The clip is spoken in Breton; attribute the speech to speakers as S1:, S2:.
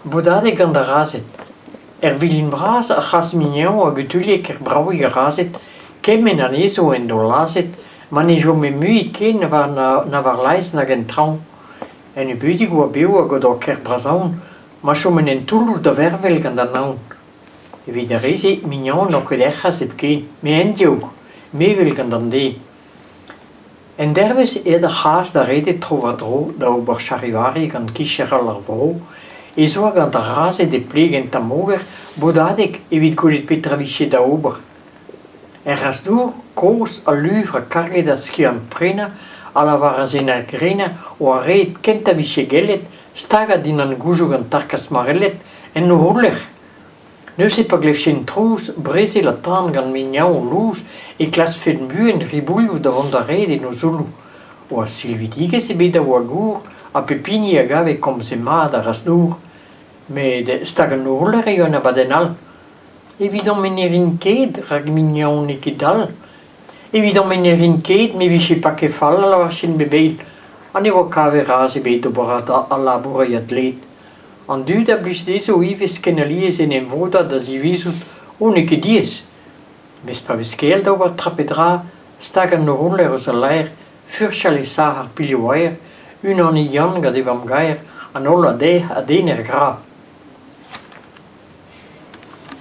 S1: Bodadeg gant ar razhed. Er vilin vras ar c'hazh mignon a gutuilhe ker bravik ar razhed, kement anezho en doa lazhet ma ne chome mui ken na war-laez nag en traoñ. Un nebeudig oa bev hag o doa ker bras aon ma choment en toulloù da vervel gant an naon. Evit ar re-se, mignon n'eo ket er c'hazh hepken, met en div, mevel gant an den. Endervezh aet ar c'hazh da redek tro-war-dro da ober charivari gant kicher all ar vro, ez oa gant ar razhed e pleg un tamm moger bodadeg evit gwelet petra 'vije da ober. Er razh-dour kozh al luvr ha karget a skiant-prenañ a lavaras en ur grenañ oa ret kentañ 'vije gellet stagañ dindan gouzoug an tarkas marellet en o roulec'h. Neuze pa glevjent trouz, brezel ha tan gant mignon lous e klaskfent buan ribouilhoù da vont da red en o zoulloù. Oa silvidigezh ebet a oa gour ha pep hini a gave komze mat ar razh-dour. Met stag an roller eo un abadenn all. Evidon-me ne rin ket rak mignon n'eo ket dall. Evidon-me ne rin ket me 'vije paket fall a lavarjen bep eil ha ne oa kavet razh ebet d'ober al labour a ya dleet. An dud a blij dezho ivez ken alies en em vodañ da zivizout o n'eo ket diaes. Mes pa vez kaer d'ober tra pe dra, stag an roller eus al laer, furchal e sac'h ar pilhoù-aer, unaniñ Yann gant e vamm-gaer, an holl a dec'h a den er gra.